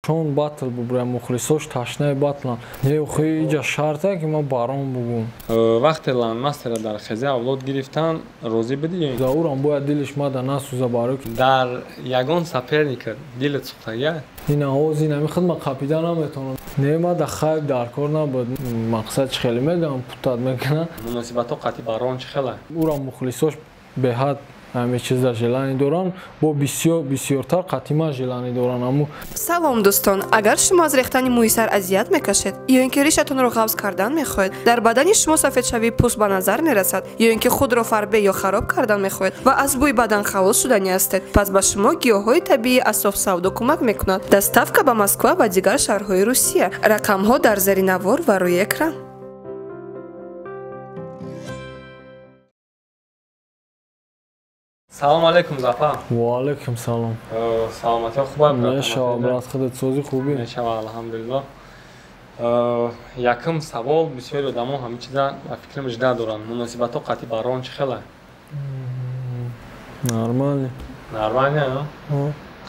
Чон батл бубурам, мухлисош ташнаи батлан. Не, охи иҷа шарта ки ман барон бугум. Вақте Ландмастера дар хези авлод гирифтан, розӣ будӣ ё ин? Заурам бояд дилиш мада насӯза барои Дар ягон соперника дилат сӯхтага? Ин овоз ин ами хидма қапида наметавонам. Не, мада хайб дар кор набуд. Мақсад чӣ хеле мегам, путат мекунам. Муносибатҳо қатъи барон чӣ хела? Урам мухлисош беҳад ҳаме чиза желание доранд, бо бисёр бисёртар қатъи желание доранд. Аммо Салом, дӯстон! Агар шумо аз рехтани мӯи сар азият мекашед ё ин ки ришатонро ғафз кардан мехоҳед, дар бадани шумо сафедшавии пӯст ба назар мерасад, ё ин ки худро фарбе ё хароб кардан мехоҳед ва аз бӯи бадан халос шудани ҳастед, пас ба шумо гиёҳҳои табиии Асоф Савдо кӯмак мекунад. Доставка ба Москва ва дигар шаҳрҳои Русия. Рақамҳо дар зери навор ва рӯи экран. Салом алейкум, Зафар. Ва алейкум салом. Саломатиҳо хуб? Мешава, брат, худат сози, хубӣ? Мешава, алҳамдулиллоҳ. Якум савол: бисёри одамо ҳамин чиза ба фикрам жда доранд. Муносибатҳо қатъи барон чӣ хела? Нормально. Нормально?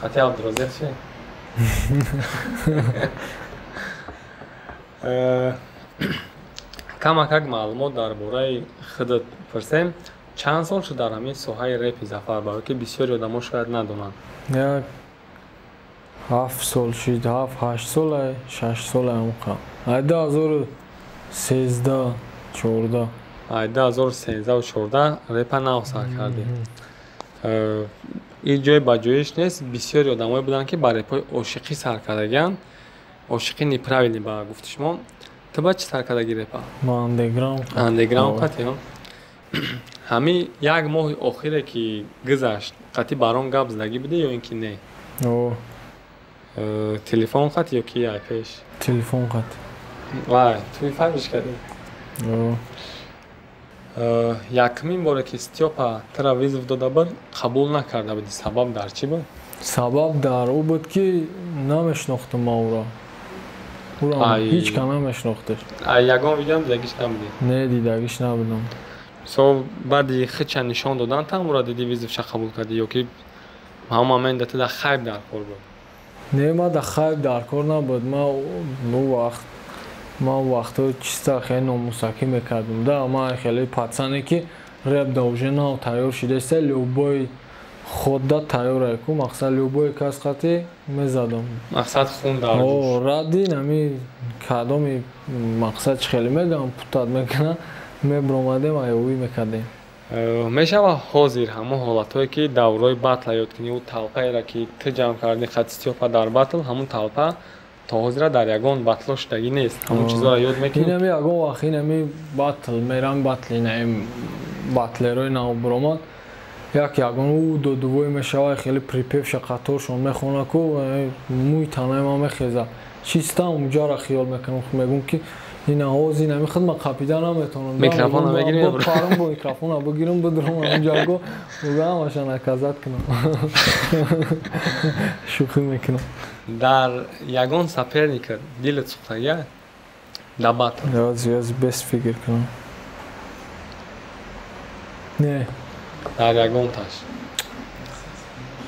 Қатъи Абдуразиқ чи? Камакак маълумот дар бораи худат пурсем. Чанд сол шуд дар ҳамин соҳаи репи, Зафар, барое ки бисёри одамо шояд надонанд? Як 7 сол шид, 7-8 сола, 6 сола амқа. Ай 2013, 14. Ай 2013, 14 репа нав сар кардӣ. Ин ҷои ба ҷоиш нест. Бисёри одамое буданд, ки ба репҳои ошиқӣ сар кардагианд, ошиқӣ неправильный ба гуфти шумо. Ту ба чӣ сар кардагӣ репа? Ба андеграунд. Андеграунд қатъи. Ҳамин як моҳи охире ки гузашт, қатъи барон гап задагӣ будӣ ё ин ки не? Телефон қат ё ки ай пеш? Телефон қат. Вай, туи фаҳмиш кардӣ. Якумин боре ки Стёпа тура вызов дода буд, қабул накарда будӣ, сабаб дар чӣ буд? Сабаб дар ӯ буд, ки намешнохтам ман ӯро. Ӯро ҳеҷ ка намешнохташ. Ягон видеом дидагиш набудӣ? Не, дидагиш набудам. Мисол, баъди хича нишон додан тамура диди, вызов ша қабул кардӣ ё ки ҳамон момент ту дар хайб дар кор буд? Не, ма дар хайб дар кор набуд. Ма ӯ вақт, ман вақтҳо чиста хеле номусакӣ мекардам да. Ман хеле пацане ки реп да уже нав тайёр шидаста, любой худда тайёр ку, мақсад, любой кас қати мезадам. Мақсад, хун дар ради нами кадоми, мақсад, чӣ хеле мегам, путат мекунам, мебромадем, аёвӣ мекардем. Мешава ҳозир ҳамон ҳолатҳое ки даврои батла ёд кунӣ, ӯ талпаеро ки ту ҷамъ кардӣ қати Стёпа дар батл, ҳамон талпа то ҳозира дар ягон батло шудагӣ нест, ҳамон чизоро ёд мекунӣ? Инами ягон вақт инами батл мерам, батл инаи батлерои нав биромад, як ягон ӯ додувой мешава, хеле припев ша қаторшон мехона ку, мӯи танаи ман мехеза. Чиста муҷара хиёл мекунам, мегӯм ки ин овоз ин ами хидма қапида наметавонам. Микрофона мегирем. Парам, бо микрофона бигирам, бидурам онҷаго, ҳамаша наказать кунам. Шӯхӣ мекунам. Дар ягон соперника дилат сӯхтага дар батл? Ёз бес фикр кунам. Не. Дар ягонташ?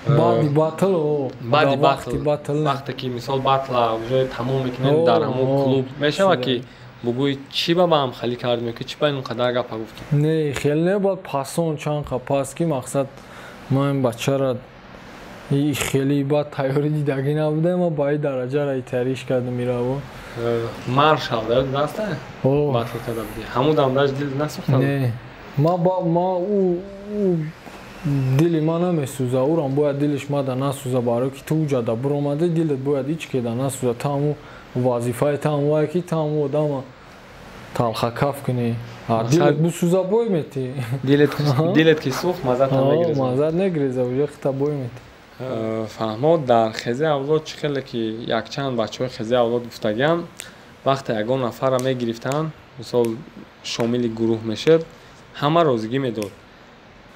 Баъди батл. Баъди батл, вақте ки мисол батла уже тамом мекунем, дар ҳамон клуб мешава ки бугӯи, чӣ ба ҳам халӣ кардем ки чӣ ба ин қадар гапа гуфтем? Не, хеле не. Баъд пасон чанд қа пас ки, мақсад, ман ин бачара хеле баъд тайёрӣ дидагӣ набудем, ма ба ин дараҷара итариш кардам ираво. Маршал дар даста батл карда будӣ, ҳамун дам дил насӯхта? Не, ма ӯ дили ман намесӯза. Ӯрам бояд дилиш мада насӯза, барое ки ту уҷада биромадӣ, дилат бояд ҳеҷ кеда насӯза. Ту ҳамун вазифаи ту ҳамвае ки ту ҳамун одама талхакаф кунӣ. Дилат бисӯза, бой метӣ. Дилет ки сӯхт, маззатам мегиреза. Маззат негиреза, уже хита бой метӣ. Фаҳмо. Дар хези авлод чӣ хеле ки якчанд бачаҳои хези авлод гуфтагиам, вақте ягон нафарра мегирифтанд, мисол, шомили гурӯҳ мешуд, ҳама розигӣ медод.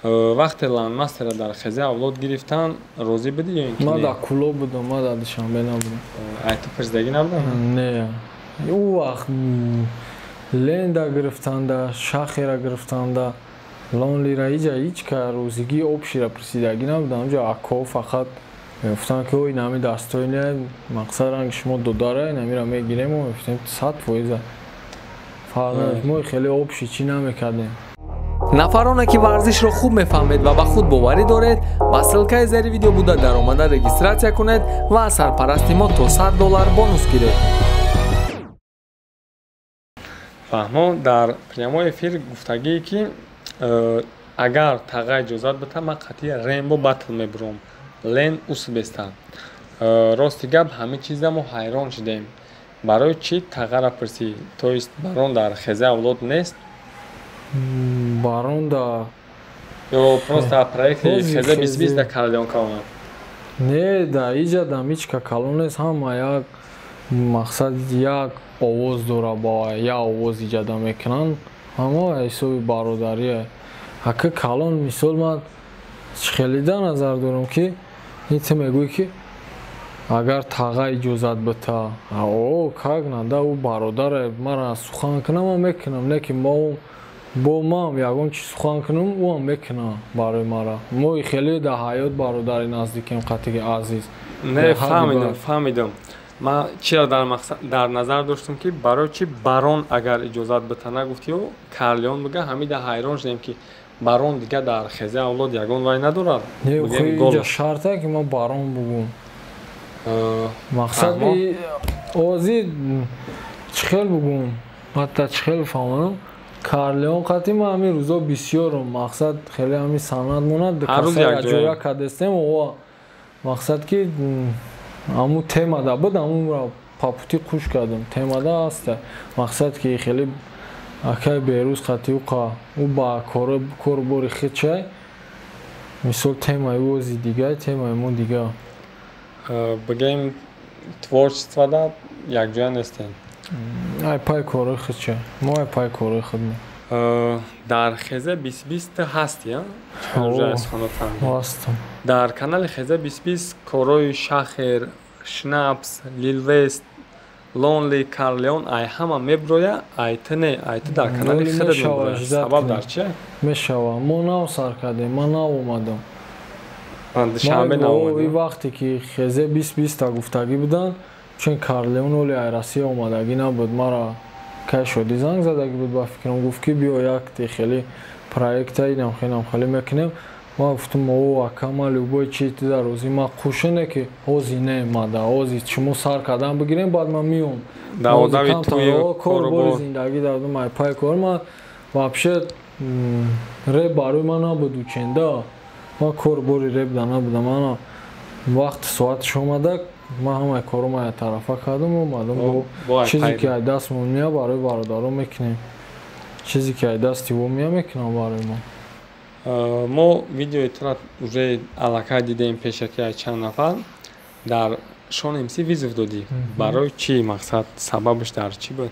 Вақте Ландмастера дар хези авлод гирифтан, розӣ будӣ ё ин ки? Ман дар Кулоб будам, ман дар Душанбе набудам. Ай ту пурсидагӣ набудам? Не, ӯ вақт Ленда гирифтанда, Шахера гирифтанда, Лонлира, иҷа ҳеҷ ка розигии общий ра пурсидагӣ набудам. Онҷо акко фақат Мегуфтанд ки ой инами дастои не, мақсад ранги шумо додара, инамиро мегирем, мо мегуфтем 100%. Фарқ мо хеле обши чӣ намекардем. Нафароне ки варзишро хуб мефаҳмед ва ба худ боварӣ доред, ба ссилкаи зери видео буда даромада регистратсия кунед ва аз сарпарасти мо то $100 бонус гиред. Фаҳмо, дар прямой эфир гуфтагие ки агар тағай иҷозат бита, ман қатъи Рембо батл мебурам. Лен усбеста. Рости гап, ҳамин чиза мо ҳайрон шудем. Барои чӣ тағара пурсӣ? То есть барон дар хеза авлод нест? Барон да ё просто проекти хеза 2020 да Карлеон калон? Не, да иҷа дам ҳеч ка калон нест, ҳама як мақсад як овоз дора, ба як овоз иҷада мекунанд, ҳама ҳисоби бародарие. Ака калон мисол ман хеле да назар дорам ки ин ту мегӯӣ ки агар тағай иҷозат бита, о как нада, ӯ бародаре, мара сухан кунам, ман мекунам, не ки мо бо ман ягон чи сухан кунам, ӯ ҳам мекунам барои мара. Мо хеле да ҳаёт бародари наздикем қатъи азиз. Не, фаҳмидам. Ман чиро дар назар доштам ки барои чи барон агар иҷозат бита нагуфтиё Карлеон бига, ҳамида ҳайрон шудем ки барон дига дар хеза авлод ягон вай надорад. Не, иҷа шарте ки ман барон бугум. Мақсад ози чӣ хел бугум, ҳатта чӣ хел фаҳмонам, Карлеон қатъи ман ҳамин рӯзо бисёрам, мақсад хеле ҳамин санъат монад, ҷоя кадестем, о мақсад ки ҳамун темада буд, ҳамунро папути қуш кардам, темада ҳаста. Мақсад ки хеле акай Берӯз қатъи ӯ ба корбори худчай, мисол темаи ӯ ози дига, темаи мо дига. Бигем творчествода якҷоя нестем. Ай пай кори худча, мо ай пай кори худмо. Дар хеза 2020 ҳасти, ҳастам. Дар канали хеза 2020 корои Шахер, Шнапс, Лилвест, Лонли, Карлеон ай ҳама меброя, ай ту не, ай ту дар канали худат меброя. Сабаб дар чи? Мешава. Мо нав сар кардем, ман нав омадам. Душанбе нав омадам. Вақте ки хезе 2020 гуфтагӣ буданд, чун Карлеон оли ай Россия омадагӣ набуд, мара кай шоди занг задагӣ буд, ба фикрам гуфт ки биё як хеле проекта инам хелам хеле мекунем. Ман гуфтам о ака, ман любой чи ту дар рӯзи ман қушине ки ҳози не мада, ҳози шумо сар кардан бигирем, баъд ман миём. Корбори зиндагӣ дардум, ай пай кор ман вообще реп барои ман набуд ученда. Ман корбори реп да набудам. Мана вақти соатш омада, ман ҳамаи корро як тарафа кардам, омадам бо чизе ки ай дастмон мея барои бародарон мекунем, чизе ки ай дасти во мея мекунам барои мо. Мо видеои тура уже аллакай дидем пешаки ай чанд нафар дар Шон МС визов додӣ. Барои чӣ мақсад, сабабаш дар чӣ буд?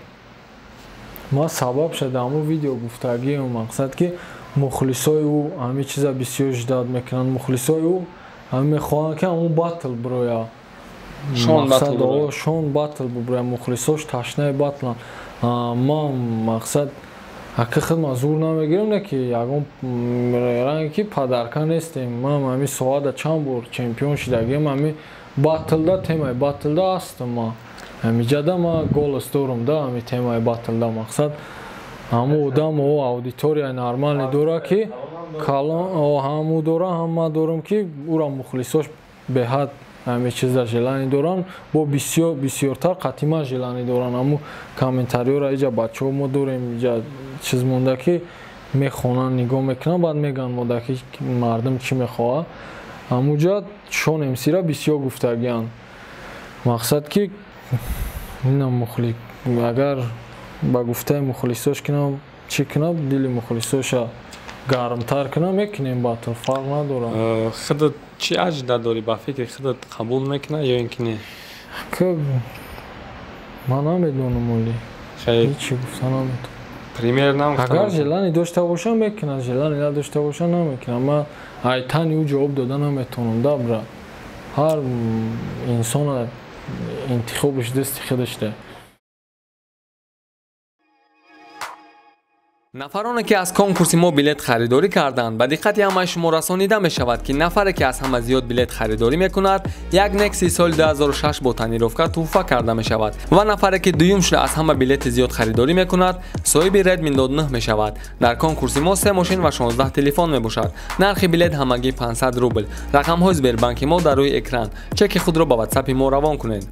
Ман сабабша дар ҳамон видео гуфтагиам, мақсад ки мухлисои ӯ ҳамин чиза бисёр ждат мекунанд, мухлисои ӯ ҳамин мехоҳанд ки ҳамон батл бироя. Шон батл биброя, мухлисош ташнаи батланд. Ман мақсад ака худ ман зур намегирам, не ки ягон ранге ки падарка нестем. Ман ҳамин соата чанд бор чемпион шудагиам, ҳамин батлда, темаи батлда ҳастам ман. Ҳамиҷада ман голос дорам да ҳамин темаи батлда, мақсад ҳамун одам о аудиторияи нормале дора ки калон ҳаму дора, ҳам ман дорам ки ӯра мухлисош беҳад ҳамин чиза желание доранд, бо бисёр бисёртар қатъиман желание доранд. Ҳамун комментариёра иҷа бачаҳо мо дорем, иҷа чиз монда ки мехонанд, нигоҳ мекунанд, баъд мегӯянд мода ки мардум чӣ мехоҳад. Ҳамуҷа Шон МС-ра бисёр гуфтагианд. Мақсад ки инам мухли, агар ба гуфтаи мухлисош кунам, чӣ кунам, дили мухлисоша гармтар кунам, мекунем батл, фарқ надорад. Худат чӣ аҷда дорӣ, ба фикри худат қабул мекунад ё ин ки не? Ман намедонам оли. Ҳечи гуфта наметавонам. Пример намегуфтам. Агар желание дошта бошам мекунам, желание надошта бошам намекунам. Ман ай тани ӯ ҷавоб дода наметавонам, да бра. Ҳар инсона интихобаш дасти худашда. Нафароне ки аз конкурси мо билет харидорӣ карданд, ба диққати ҳамаи шумо расонида мешавад, ки нафаре ки аз ҳама зиёд билет харидорӣ мекунад, як Нексии соли 2006 бо тонировка тӯҳфа карда мешавад ва нафаре ки дуюм шуда аз ҳама билети зиёд харидорӣ мекунад, соҳиби Redmi Note 9 мешавад. Дар конкурси мо 3 мошин ва 16 телефон мебошад. Нархи билет ҳамагӣ 500 рубл. Рақамҳои Сбербанки мо дар рӯи экран. Чеки худро ба WhatsApp-и мо равон кунед.